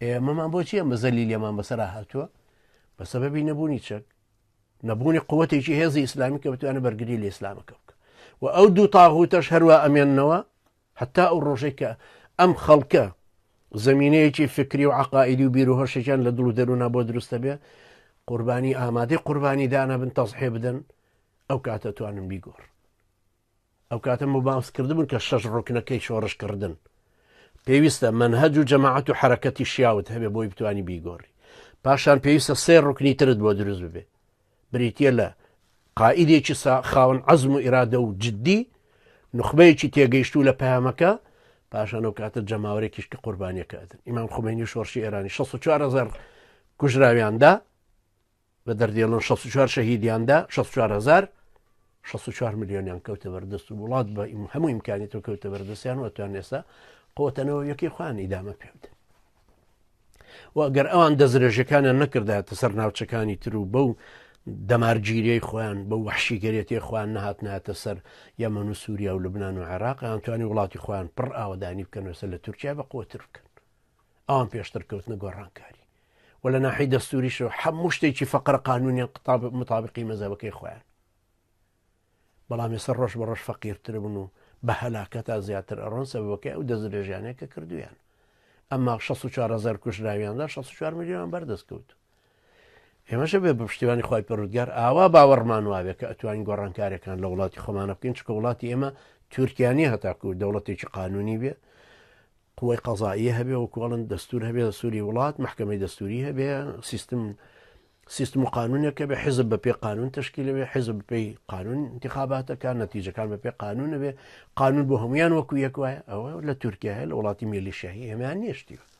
ئێمەمان بۆچی ئەمە زەلیلیەمان بەسەرا هاتووە؟ بە سەبەبی نەبوونی چەک، نەبوونی قوتێکی هێزی ئیسلامی کە بتوانێت بەرگری لە ئیسلامەکە بکە و ئەو دوو تاغوتەش هەروە ئەمێننەوە هەتا ئەو ڕۆژێک کە ئەم خەڵکە زمینەیەکی فکری و عقائیدی و بیر و هۆشێکیان لە دڵ و دەرونا بۆ دروستە بێ قوربانی ئامادەی قوربانی دانە بن تەزحێ بدەن ئەو کاتە توانن بیگۆڕ ئەو کاتە مباس کردبوون کە شەش ڕوکنەکەی شۆڕش کردن پێویستە مەنهەج و جەماعەت و حرەکەتی شیاوت هەبێ بۆی بتانی بیگۆڕی پاشان پێویستە سێ ڕکنی ترت بۆ دروست ببێ بریتە لە قائیدێکی خاوەن عەزم و ئیرادە و جددی نخبەیەکی تێگەیشتوو لە پەیامەکە پاشان ئەو کاتە جەماوەرێکیش کە قوربانیەکە ئەدن ئیمام خومەینی شۆڕشی ئێرانی 64000 کوژراویاندا بە دەردێڵن 64 شەهیدیاندا 64000 64 ملیۆنیان کەوتە بەردەست و وڵات بە هەموو ئیمکانی تۆ کەوتە بەردەستیان و ئەتوان ئێستا قوتەنەوە یەکەی خۆیان ئیدامە پێ بدەن و ئەگەر ئەوان دەستدرێژەکانیان نەکردایەتە سەر ناوچەکانی تر و بەو دەمارگیریەی خۆیان بەو وەحشیگەرێتی خۆیان نەهاتنایەتە سەر یەمەن و سووریا و لوبناان و عێراق ئەیان توانی وڵاتی خۆیان پڕ ئاوەدانی بکەن وێسە لە تورکیا بە قوتر بکەن ئەوان پێشتر کەوتنە گۆڕانکاری و لە ناحی دەستوریشەوە هەموو شتێکی فەقرە قانونیان مطابقی مەزەبەکەی خۆیان بەڵام ئێستا ڕۆژ بە ڕۆژ فەقیرتر بوون و بە هەلاکەتا زیاتر ئەڕۆن سەبەبەکەی ئەو دەستدرێژیانەیە کە کردویان ئەمما 64 هزار کوژراویاندا 64 میلیۆن بەردەست کەوت ئێمەشە بێ بە پشتیوانی خی پەرودگار ئاوا باوەڕمان وابێ کە ئەتوانین گۆڕانکاریەکان لە وڵاتی خۆمانە بکەین چکە وڵاتی ئێمە تورکیانی هەتاکو دەوڵەتێکی قانونی بێ قوەی قەزائیە هەبێ وەکو ئەڵێن دەستور هەبێ دەستوری وڵات مەحکەمەی دەستوری هەبێ سیستم سیستم و قانونێک هەبێ حزب بە پێ قانون تشکیل بێ حزب بە پێی قانون انتخاباتەکان نەتیجەکان بە پێ قانون بێ قانون بۆ هەمویان وەکو یەک وایە ئەوە لە تورکیا هەیە لە وڵاتی میلیشیایی ئێمەیان نیشتیوە.